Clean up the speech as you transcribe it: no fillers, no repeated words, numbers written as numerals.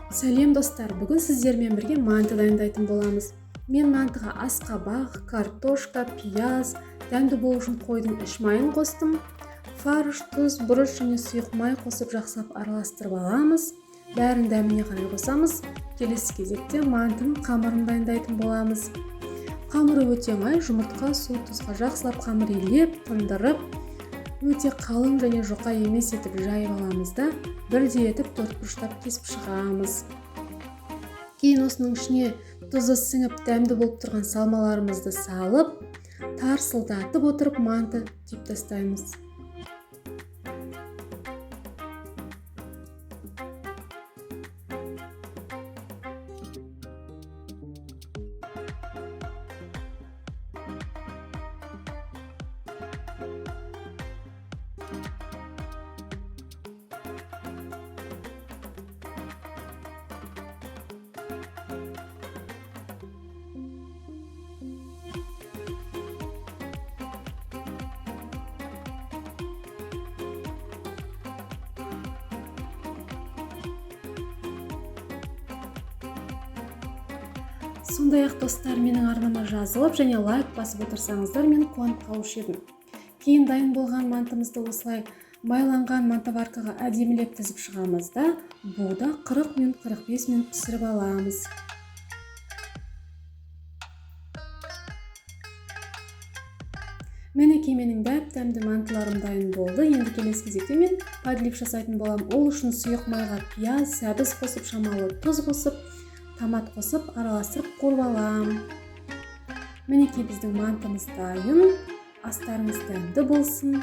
Сәлем, достар! Бүгін сіздермен бірге манты дайындайтын боламыз. Мен мантыға асқабақ, картошка, пияз, дәмді болу үшін қойдың іш майын қостым. Фарш, тұз, бұрыш және сұйық май қосып, жақсылап араластырып аламыз. Бәрін дәміне қарай қосамыз. Келесі кезекте мантының қамырын дайындайтын боламыз. Қамыры өте оңай: жұмыртқа, су, тұзға жақсылап қамыр илеп, тындырып, өте қалың және жұқа емес етіп жайып аламыз да, бірдей етіп төртбұрыштап кесіп шығамыз. Кейін осының ішіне тұзы сіңіп, дәмді болып тұрған салмаларымызды салып, тарсылдатып отырып манты түйіп тастаймыз. Сондай ақ, достар, менің арнама жазылып және лайк басып отырсаңыздар, мен қуанып қалушы едім. Кейін дайын болған мантымызды осылай майланған мантоваркаға әдемілеп тізіп шығамыз да, буда 40 минут, 45 минут пісіріп аламыз. Мінекей, менің дәп дәмді мантыларым дайын болды. Енді келесі кезекте мен подлив жасайтын боламын. Ол үшін сұйық майға пияз, сәбіз қосып, шамалы тұз қосып, томат қосып, араластырып қуырып аламын. Мінекей, біздің мантымыз дайын. Астарыңыз дәмді болсын!